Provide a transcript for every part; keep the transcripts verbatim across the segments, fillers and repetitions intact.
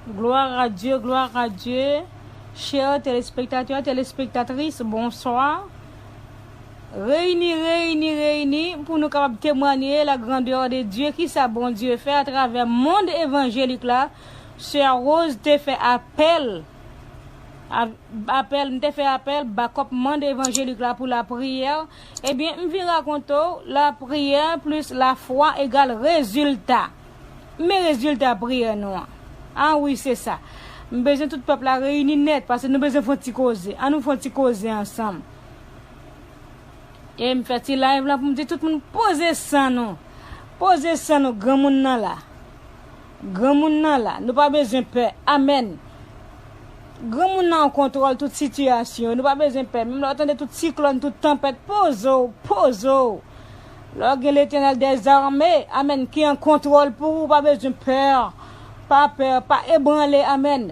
Gloire à Dieu, gloire à Dieu. Chers téléspectateurs, téléspectatrices, bonsoir. Reyini, reyini, reyini pou nou kapab temwanye la grandeur de Dieu, ki sa Bondye fè atravè mond evanjelik la. Sè Rose te fè apèl, a- apèl, m te fè apèl, bakòp mond evanjelik la pou lapriyè. Ebyen, m vin rakonte w, lapriyè plis lafwa egal rezilta. Men rezilta priyè nou an. A wi, se sa. M bezwen tout pèp la reyini nèt, paske nou bezwen fè yon ti koze. An nou fè yon ti koze ansanm. E m fè ti live la pou m di tout moun poze san nou. Poze san nou, granmoun nan la. Granmoun nan la. Nou pa bezwen pè. Amèn. Granmoun nan an kontwòl tout sitiyasyon. Nou pa bezwen pè. Menm lè w tande tout siklòn, tout tanpèt, poze w, poze w. Lè w gen Letènèl dèzame, amèn, ki an kontwòl pou ou, pa bezwen pè. Pa pè, pa ebranle, amèn.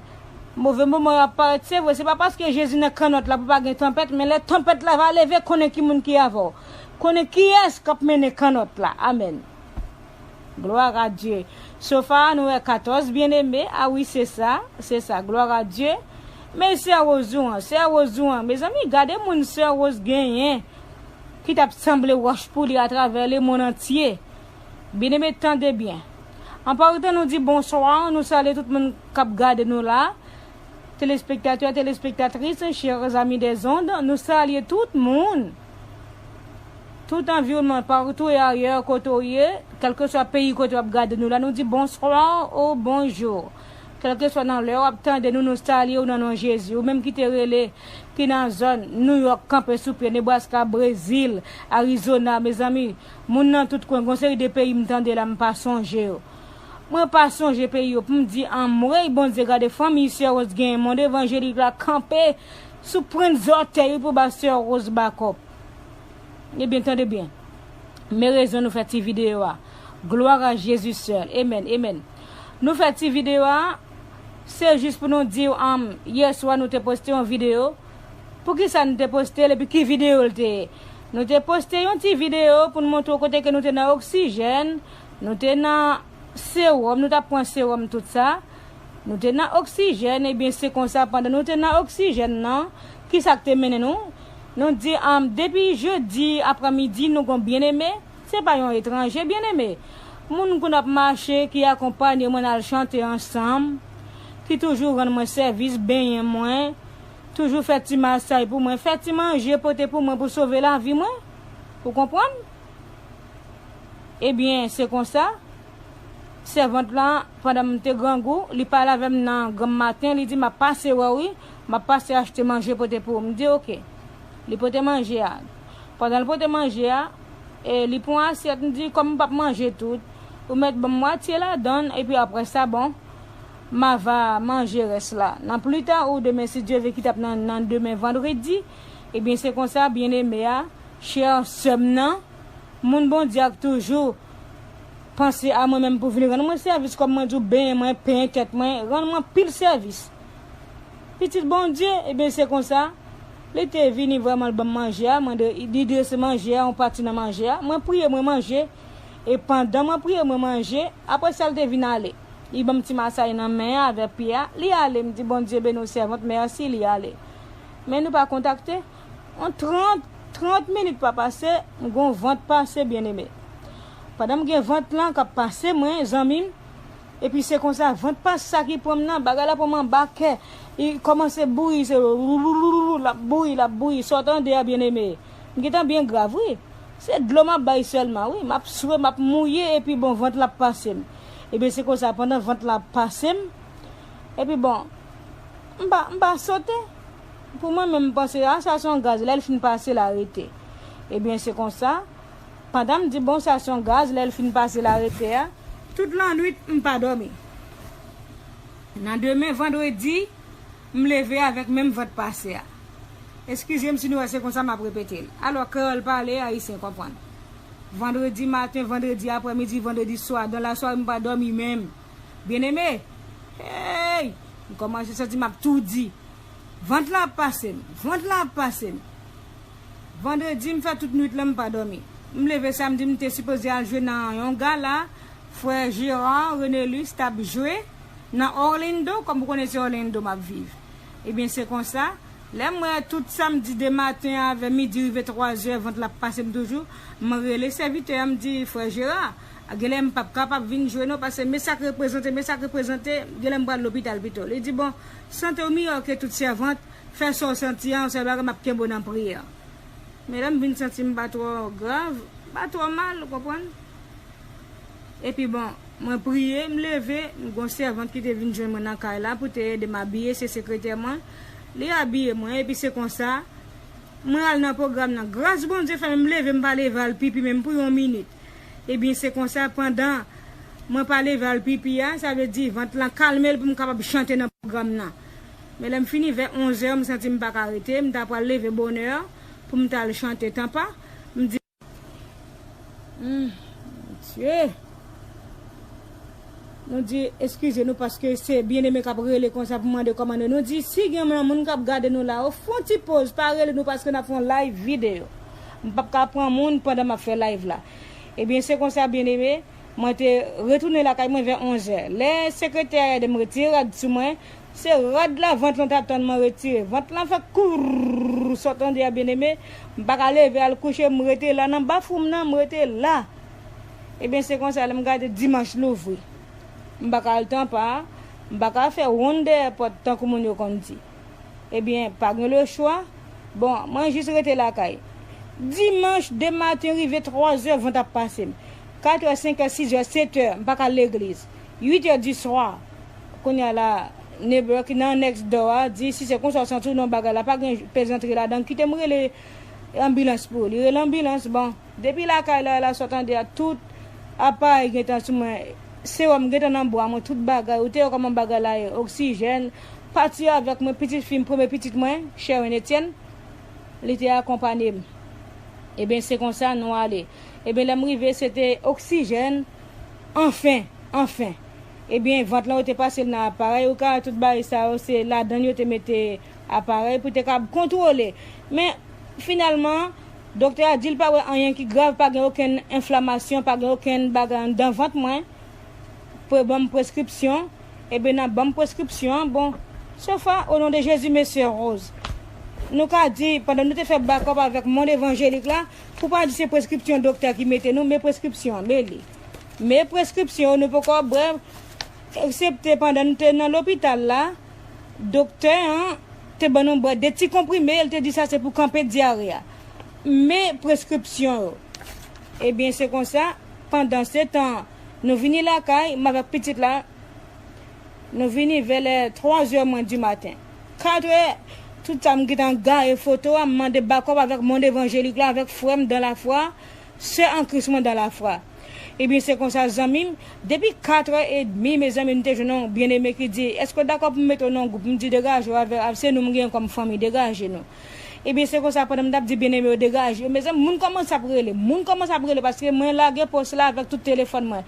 Move moman yo ap parèt, se vre. Se pa paske Jezi nan kannòt la pou pa gen tanpèt, men lè tanpèt la va leve, konnen ki moun ki avè w. Konnen kiyès k ap mennen kannòt la. Amèn. Gloire à Dieu. Sofa a, nou wè katòz byeneme. A wi, se sa. Se sa. Gloire à Dieu. Men sè Rose ou an, sè Rose ou an. Mezanmi, gade moun sè Rose genyen ki t ap sanble wòch pou li atravè lemonn antye. Byeneme, tande byen. An pa w tan nou di bonswa, nou salye tout moun k ap gade nou la. Téléspectateurs, téléspectatrices, chers amis des ondes, nou salye tout moun. Tout anviwònman, partou e ayè, kote w ye, kèlkeswa peyi kote w ap gade nou la, nou di bonswa ou bonjou. Kèlkeswa nan lè w ap tande nou, nou salye w nan non Jezi. Ou menm ki te rele, ki nan zòn New York, kanpe sou pye, Nebraska, Brezil, Arizona, mezanmi, moun nan tout kwen, gon seri de peyi m tande la, m pa sonje yo. Mwen pa sonje peyi yo pou m di anmwey Bondye, gade fanmi sè Rose genyen, mond evanjelik la kanpe sou pwent zòtèy pou ba sè Rose bakòp. Ebyen, tande byen. Men rezon nou fè ti videyo a. Gloire à Jésus seul. Amen, amen. Nou fè ti videyo a, se jis pou nou di w, um, yè swa nou te poste yon videyo. Poukisa nou te poste l epi ki videyo l te ye? Nou te poste yon ti videyo pou n montre w kote ke nou te nan oksijèn, nou te nan sewòm, nou t ap pran sewòm tout sa. Nou te nan oksijèn, ebyen se konsa pandan nou te nan oksijèn nan, ki sa k te mennen nou? Nou di, um, depi jedi aprèmidi nou gon byeneme, se pa yon etranje, byeneme. Moun kou n ap mache, ki akonpanye mwen n al chante ansanm, ki toujou rann mwen sèvis, benyen mwen, toujou fè ti masaj pou mwen, fè ti manje pote pou mwen pou sove lavi mwen. Ou konprann? Ebyen, se konsa, sèvant lan, pandan m te grangou, li pale avè m nan granm maten, li di, "M ap pase wè w wi, m ap pase achte manje pote pou ou." M di, "Oke." Li pote manje a. Pandan l pote manje a, e, li pran asyèt, m di, "Kòm m p ap manje tout, ou mèt ban m mwatye ladan l, epi apre sa, bon, m a va manje rès la. Nan pli ta ou demen, si Dye vle, ki t ap nan, nan demen vandredi, ebyen, se konsa, byeneme a, chè sè m nan, moun Bondye a k toujou panse a mwen menm pou vin rann mwen sèvis, kòm mwen di w, benyen mwen, penyen tèt mwen, rann mwen anpil sèvis. Pitit Bondye, ebyen, se konsa, li te vini vrèman, l ban m manje a, mwen de, li drese manje a, yon pati nan manje a, mwen priye, mwen manje, e pandan mwen priye, mwen manje, apre sa, l te vin ale. Li ban m ti masaj nan men an avèk pye a, li ale, m di, "Bondye beni w, sèvant, mèsi," li ale. Men nou pa kontakte. Yon trant, trant minit pa pase, m gon vant pase, byeneme. Pandan m gen vant lan k ap pase mwen, zanmi m, epi se konsa, vant pase sa ki pran m nan, bagay la pran m anba kè. Li kòmanse bouyi, se loulouloulou, l ap bouyi, l ap bouyi. Sa w tande a, byeneme? M gentan byen grav, wi. Se dlo m ap bay sèlman, wi. M ap swe, m ap mouye, epi bon, vant la ap pase m. Ebyen, se konsa, pandan vant la ap pase m, epi bon, m pa, m pa sote. Pou mwen menm, m panse, a, sa se yon gaz, lè l fin pase, l arete. Ebyen, se konsa, pandan m di, bon, sa se yon gaz, lè l fin pase, l arete a, tout lannwit, m pa dòmi. Nan demen, vandredi, m leve avèk menm vant pase a. Eskize m si nou wè se konsa m ap repete l. Alò, kreyòl pale, ayisyen konprann. Vandredi maten, vandredi aprèmidi, vandredi swa, dan lasware m pa dòmi menm. Byeneme, hey! M kòmanse santi m ap toudi. Vant la ap pase m, vant la ap pase m. Vandredi, m fè tout nwit lan, m pa dòmi. M leve samdi, m te sipoze al jwe nan yon gala, frè Gérard Renelus t ap jwe. Nan Orlando, kòm ou konnen se Orlando m ap viv. Ebyen, se konsa, lè m wè tout samdi de maten avè midi rive twazè, vant la ap pase m toujou, m rele sèvitè a, m di, "Frè Jera, genlè m p ap kapab vin jwenn ou, paske men sa k reprezante, men sa k reprezante, genlè m pral lopital pito." Li di, "Bon, sante w miyò ke tout sèvant, fè sa w santi a, yon sèl bagay, m ap kenbe w nan priyè." Men lè m vin santi m pa twò grav, m pa twò mal, ou konprann? Epi bon, mwen priye, m leve, m gon sèvant ki te vin jwenn mwen nan kay la pou te ede m abiye, se sekretè mwen. Li abiye mwen, epi se konsa, mwen al nan pwogram nan. Gras Bondye fè m leve, m pa leve al pipi menm pou yon minit. Ebyen, se konsa, pandan mwen pa leve al pipi a, sa vle di vant lan kalme l pou m kapab chante nan pwogram nan. Men lè m fini vè onzè, m santi m pa ka rete, m ta pral leve bonè pou m ta al chante tanpa. M di, Hmm, Bondye. Nou di, eskize nou paske se byeneme k ap rele konsa pou mande kòmandan. Nou di, si gen moun, moun k ap gade nou la, ou fè yon ti poz, pa rele nou paske n ap fè yon live videyo. M p ap ka pran moun pandan m ap fè live la. Ebyen, se konsa, byeneme, mwen te retounen lakay mwen vè onzè. Lè sekretè a ede m retire rad sou mwen, se rad la vant lan t ap tann mwen retire. Vant lan fè kourr, sa w tande a, byeneme. M pa ka leve al kouche, m rete la nan bafou m nan, m rete la. Ebyen, se konsa, lè m gade dimanch louvri. M pa ka al tanpa, m pa ka fè wonn dèyè pòt tankou moun yo konn di. Ebyen, pa gen lechwa. Bon, mwen jis rete lakay. Dimanch de maten rive twazè, vant ap pase m. Katrè, senkè, sizè, setè, m pa ka al legliz. Uitè di swa, kounye a la, neighbor ki nan next door a di, "Si se konsa w santi w nan bagay la, pa gen pezantri ladan, kite m rele anbilans pou ou." Li rele anbilans, bon. Depi lakay la, la sa w tande a, tout aparèy gentan sou mwen. Sewòm gentan nan bra mwen, tout bagay. Ou te wè kòman bagay la ye. Oksijèn, pati avèk mwen, pitit fi m, premye pitit mwen, Sherwin Etienne, li te akonpanye m. Ebyen, se konsa nou ale. Ebyen, lè m rive, se te oksijèn, anfen, anfen. Ebyen, vant lan, yo te pase l nan aparèy. Ou ka wè tout bagay sa yo, se ladan l yo te mete aparèy pou te kab kontwole. Men, finalman, doktè a di l pa wè anyen ki grav, pa gen okenn enflamasyon, pa gen okenn bagay anndan vant mwen. Pou ban m preskripsyon, ebyen, nan ban m preskripsyon an, bon, so far, o non de Jezi, mesye Rose. Nou ka di, pandan nou te fè bakòp avèk mond evanjelik la, pou pa di se preskripsyon doktè ki mete nou, men preskripsyon an, men li. Men preskripsyon yo, nou poko bwè, eksepte pandan nou te nan lopital la, doktè an te ban nou bwè de ti konprime, l te di sa se pou kanpe dyare a. Men preskripsyon yo. Ebyen, se konsa, pandan se tan, nou vini lakay, m avèk pitit la, nou vini vè lè twazè mwen di maten. Katrè, tout sa m gentan gaye foto a, m mande bakòp avèk mond evanjelik la, avèk frè m dan lafwa, sè an Kris mwen dan lafwa. Ebyen, se konsa, zanmi m, depi katrè edmi, mezanmi, m te jwenn yon byeneme ki di, "Èske w dakò pou m mete w nan yon gwoup?" M di, "Degaje w avè, avè, se nou m gen kòm fanmi, degaje nou." Ebyen, se konsa, pandan m t ap di byeneme yo degaje yo, mezanmi, moun kòmanse ap rele, moun kòmanse ap rele, paske mwen lage pòs la avèk tout telefòn mwen.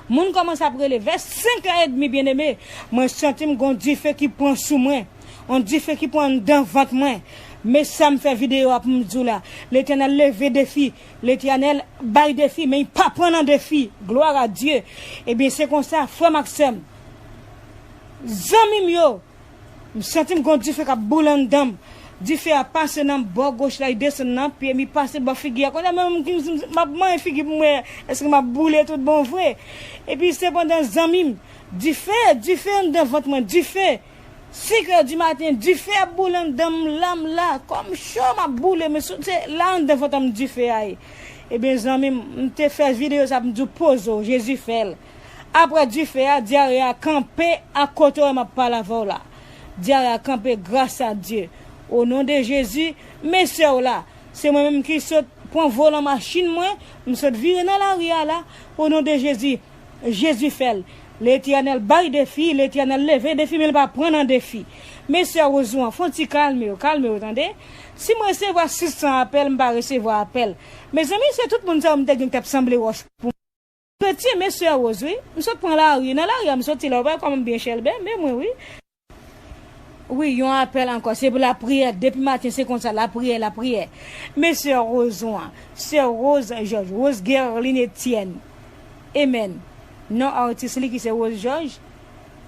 Moun kòmanse ap rele, vè senk è edmi, byeneme, mwen santi m gon dife ki pran sou mwen, yon dife ki pran anndan vant mwen. Men sa m fè videyo a pou m di w la, Letènèl leve defi, Letènèl bay defi, men li pa pran nan defi. Glwa a Dye. Ebyen, se konsa, frè m ak sè m, zanmi m yo, m santi m gon dife k ap boule anndan m. Dife a pase nan bò goch la, li desann nan pye m, li pase bò figi a. Kounye a menm m, m, m ap manyen figi pou m wè èske m ap boule tout bon vre. Epi sepandan, zanmi m, dife, dife anndan vant mwen, dife. Senk è di maten, dife ap boule anndan m, la m la, kò m cho, m ap boule, men sou, se la anndan vant mwen dife a ye. Ebyen, zanmi m, m te fè videyo sa pou m di w poze w, Jezi fè l. Aprè dife a, dyare a kanpe ak kote w wè m ap pale avè w la. Dyare a kanpe gras a Dye. O non de Jezi, men sè w la. Se mwen menm ki sot pran volan machin mwen, m sot vire nan lari a la. O non de Jezi, Jezi fè l. Letènèl bay defi, Letènèl leve defi, men l pa pran nan defi. Men sè Wozou an, fè yon ti kalme w, kalme w, tande. Si m resevwa sis san apèl, m pa resevwa apèl. Mezanmi, se tout moun sa yo m te gen k t ap sanble wòch pou m. Kretyen, men sè Wozou, wi. M sot pran lari, nan lari a m soti la, ou pa wè kòman m byen chèlbè, men mwen, wi. Wi, yon apèl ankò. Se pou lapriyè. Depi maten, se konsa. Lapriyè, lapriyè. Men sè Wozou an. Sè Rose Georges. Rose Guerline Etienne. Amen. Non atis li ki se Rose Georges.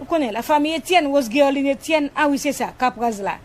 Ou konnen, la famille Etienne, Rose Guerline Etienne, ah wi, se sa, Kapraz la.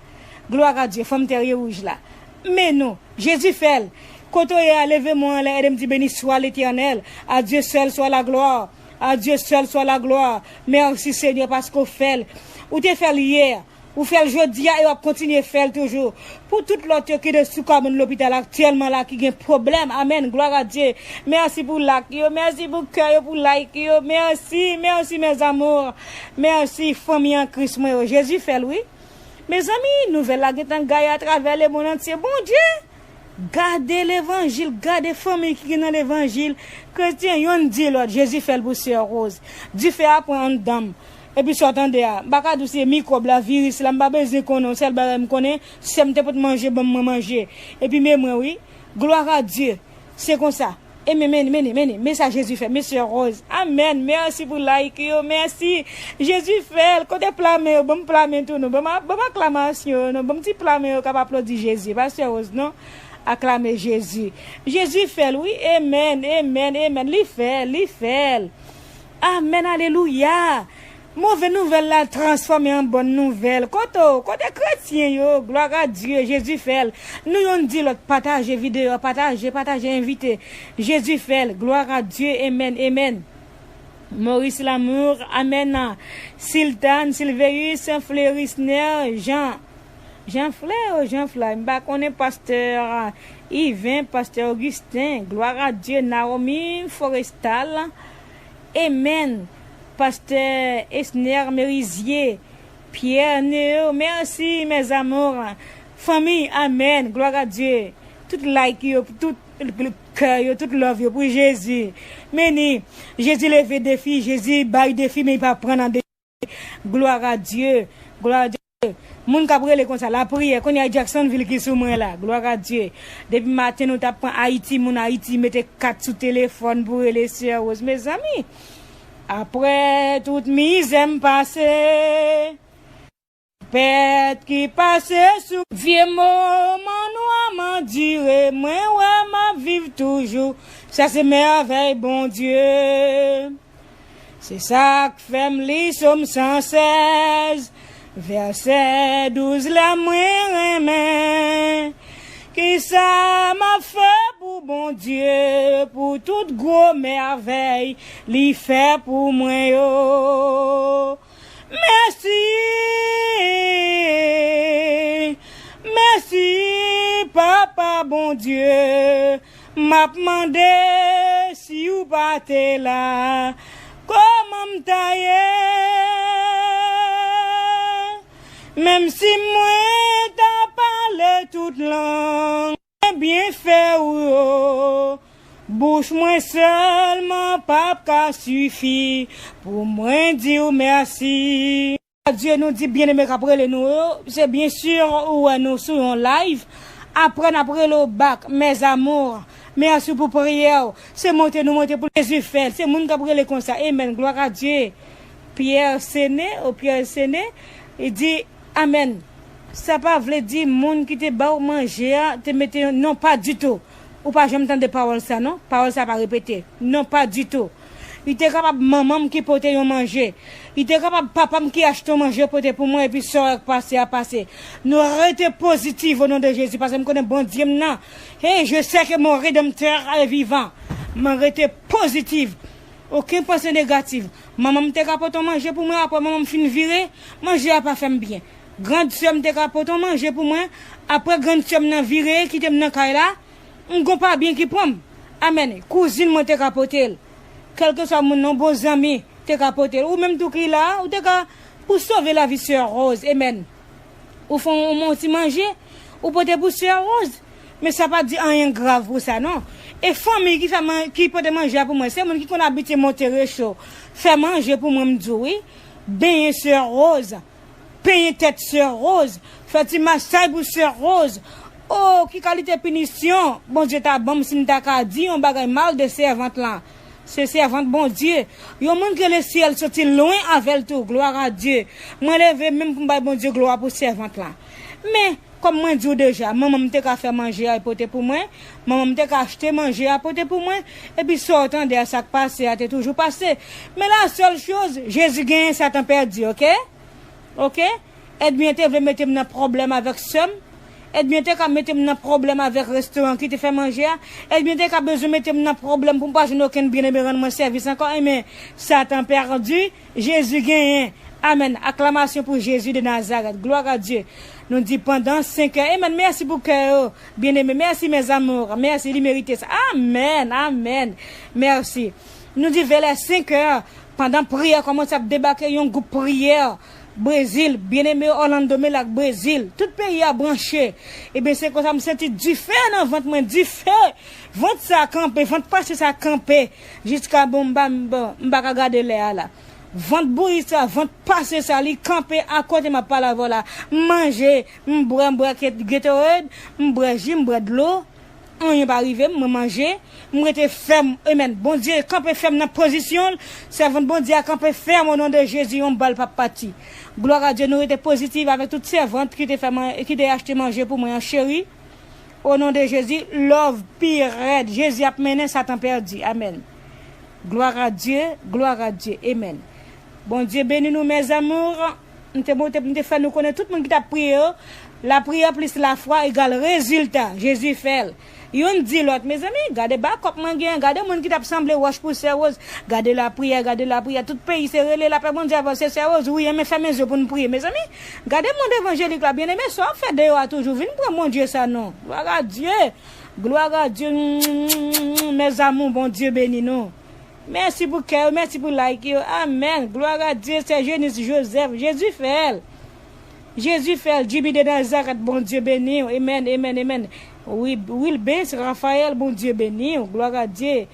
Gloire à Dieu, fanm tèrye wouj la. Men non, Jezi fè l. Kote w ye a, leve men w anlè, ede m di, béni soit l'Éternel. À Dieu seul soit la gloire. À Dieu seul soit la gloire. Mèsi, Senyè, paske w fè l. Ou te fè l yè. Ou fè l jodi a e w ap kontinye fè l toujou. Pou tout lòt yo ki de sou kòmand lopital aktyèlman la ki gen pwoblèm. Amèn. Gloire à Dieu. Mèsi pou lak yo. Mèsi pou kè yo, pou like yo. Mèsi, mèsi, mes amours. Mèsi, fanmi an Kris mwen yo. Jezi fè l, wi. Mezanmi, nouvèl la gentan gaye atravè lemonn antye. Bondye! Gade levanjil, gade fanmi ki gen nan levanjil. Kretyen, yonn di lòt, Jezi fè l pou sè Rose. Dife a pran anndan m. Epi sa w tande a, m pa ka di w se mikwòb la, viris la, m pa bezwen konnen, yon sèl bagay m konnen, sè m te pot manje, ban m mwen manje. Epi men mwen wi, gloire à Dieu, se konsa. E men, men, men, men, men sa Jezi fè, men sè Rose. Amèn, mèsi pou like yo, mèsi. Jezi fè l, kote pla men yo, ban m pla men tou non, ban m, ban m aklamasyon yo non, ban m ti pla men yo k ap aplodi Jezi, pa sè Rose non. Aklame Jezi. Jezi fè l, wi. Amen, amen, amen. Li fè l, li fè l. Amen, alelouya. Move nouvèl la transfòme an bòn nouvèl. Kote w? Kote kretyen yo? Gloire à Dieu, Jezi fè l. Nou yonn di lòt, pataje videyo, pataje, pataje, envite. Jezi fè l. Gloire à Dieu, amen, amen. Maurice Lamour, amen. Siltan, Silveus, Fleurisner, Jean, Jean Fleur, Jean Fleur, m pa konnen pastè Yven, pastè Augustin, gloire à Dieu, Naomi Forestal, amen. Pastè Esner Merizier, Pierre Neo, mèsi, mes amours. Fanmi, amen, gloire à Dieu. Tout like yo, tout kè yo, tout love yo pou Jezi. Men ni, Jezi leve defi, Jezi bay defi, men li pa pran nan defi. Gloire à Dieu, gloire à Dieu. Moun k ap rele konsa, lapriyè, kounye a Jacksonville ki sou mwen la, gloire à Dieu. Depi maten nou t ap pran Ayiti, moun Ayiti mete kat sou telefòn pou rele sè Rose, mezanmi. Apre tout mizè m pase, pèt ki pase sou vye moman nwa m andire, mwen wè m ap viv toujou. Sa se mèvèy Bondye. Se sa k fè m li Sòm san sèz, vèsè douz la mwen renmen. Kisa m ap fè pou Bondye, pou tout gwo mèvèy li fè pou mwen yo? Mèsi, mèsi, Papa Bondye. M ap mande si w pa te la, kòman m ta ye? Menm si mwen ta pale tout lang, byenfè w yo, bouch mwen sèlman p ap ka sifi pou mwen di w mèsi. Dye nou di byeneme k ap rele nou yo, se byen si ou wè nou sou yon live. Apre n ap rele w back, mes amours. Mèsi pou priyè w. Se monte nou monte pou Jezi fè l. Se moun k ap rele konsa. Amen. Gloire à Dieu. Pierre Sene, ou Pierre Sene, li di, amen. Sa pa vle di moun ki te ba w manje a te mete yon, non, pa ditou. Ou pa janm tande pawòl sa, non? Pawòl sa pa repete. Non, pa ditou. Li te kapab manman m ki pote yon manje. Li te kapab papa m ki achte yon manje pote pou mwen, epi sa w wè k pase a pase. Nou rete pozitif o non de Jezi, paske m konnen Bondye m nan. Hey, je sais que mon Rédempteur est vivant. Mwen rete pozitif. Okenn panse negatif. Manman m te ka pote yon manje pou mwen, apre manman m fin vire, manje a pa fè m byen. Grann sè m te ka pote yon manje pou mwen, apre grann sè m nan vire, kite m nan kay la, m gon pa byen ki pran m. Amèn. Kouzin mwen te ka pote l. Kèlkeswa moun nan, bon zanmi, te ka pote l. Ou menm tou ki la, ou te ka, ou sove lavi sè Rose. Amèn. Ou fè yon, yon ti manje, ou pote pou sè Rose. Men sa pa di anyen grav pou sa, non. E fanmi ki fè man-, ki pote manje a pou mwen, se moun ki konn abitye monte recho, fè manje pou mwen, m di w, wi. Benyen sè Rose. Penyen tèt sè Rose, fè ti masaj pou sè Rose. O, ki kalite pinisyon Bondye ta ban m si m ta ka di yon bagay mal de sèvant lan? Se sèvant Bondye. Yon moun ke lesyèl soti lwen avè l tou, gloire à Dieu. Mwen leve men m pou m bay Bondye glwa pou sèvant lan. Men, kòm mwen di w deja, manman m te ka fè manje a pote pou mwen, manman m te ka achte manje a pote pou mwen, epi sa w tande a, sa k pase a te toujou pase. Men la sèl choz, Jezi genyen, Satan pèdi, oke? Oke? Ènmi an te vle mete m nan pwoblèm avèk sè m. Ènmi an te ka mete m nan pwoblèm avèk restoran ki te fè manje a. Ènmi an te ka bezwen mete m nan pwoblèm pou m pa jwenn okenn byeneme rann mwen sèvis ankò. Enben, Satan pèdi, Jezi genyen. Amèn. Aklamasyon pou Jezi de Nazarèt. Glwa a Dye. Nou di pandan senk è. Amèn. Mèsi pou kè yo. Byeneme. Mèsi, mes amours. Mèsi, li merite sa. Amèn. Amèn. Mèsi. Nou di vè lè senk è. Pandan priyè kòmanse ap debake, yon gwoup priyè Brezil, byeneme Orlando Melac Brezil, tout peyi a branche. Ebyen, se konsa m santi dife nan vant mwen, dife. Vant sa kanpe, vant pase sa kanpe. Jiska bon, m pa, m pa, m pa ka gade lè a la. Vant bouyi sa, vant pase sa, li kanpe akote m ap pale avè w la. M manje, m bwè, m bwè Gatorade, m bwè ji, m bwè dlo. Anyen pa rive m, mwen manje, m rete fèm. Amèn. Bondye kanpe fèm nan pozisyon l. Sèvant Bondye a kanpe fèm o non de Jezi, yon bal p ap pati. Glwa a Dye, nou rete pozitif avèk tout sèvant ki te fè man-, ki te achte manje pou mwen an, cheri. O non de Jezi, love pi rèd. Jezi ap mennen, Satan pèdi. Amèn. Glwa a Dye, glwa a Dye. Amèn. Bondye beni nou, mes amours. M te monte pou m te fè nou konnen tout moun ki t ap priye yo. Lapriyè plis lafwa egal rezilta. Jezi fè l. Youn di lòt, mezanmi, gade bakòp mwen gen, gade moun ki t ap sanble wòch pou Sè Woz. Gade lapriyè, gade lapriyè. Tout peyi se rele lapè Bondye avè w, se Sè Woz, wi, enben fèmen zye pou n priye. Mezanmi, gade mond evanjelik la, byeneme, sa w ap fè deyò a toujou, vin pran Bondye sa non. Glwa a Dye. Glwa a Dye. Mes amours, Bondye beni nou. Mèsi pou kè yo, mèsi pou like yo. Amèn. Glwa a Dye, Sè Jenis Jozèf. Jezi fè l. Jezi fè l. Jimmy de Nazarèt, Bondye beni w. Amèn, amèn, amèn. Wi, Wilbens Raphaël, Bondye beni w. Glwa a Dye.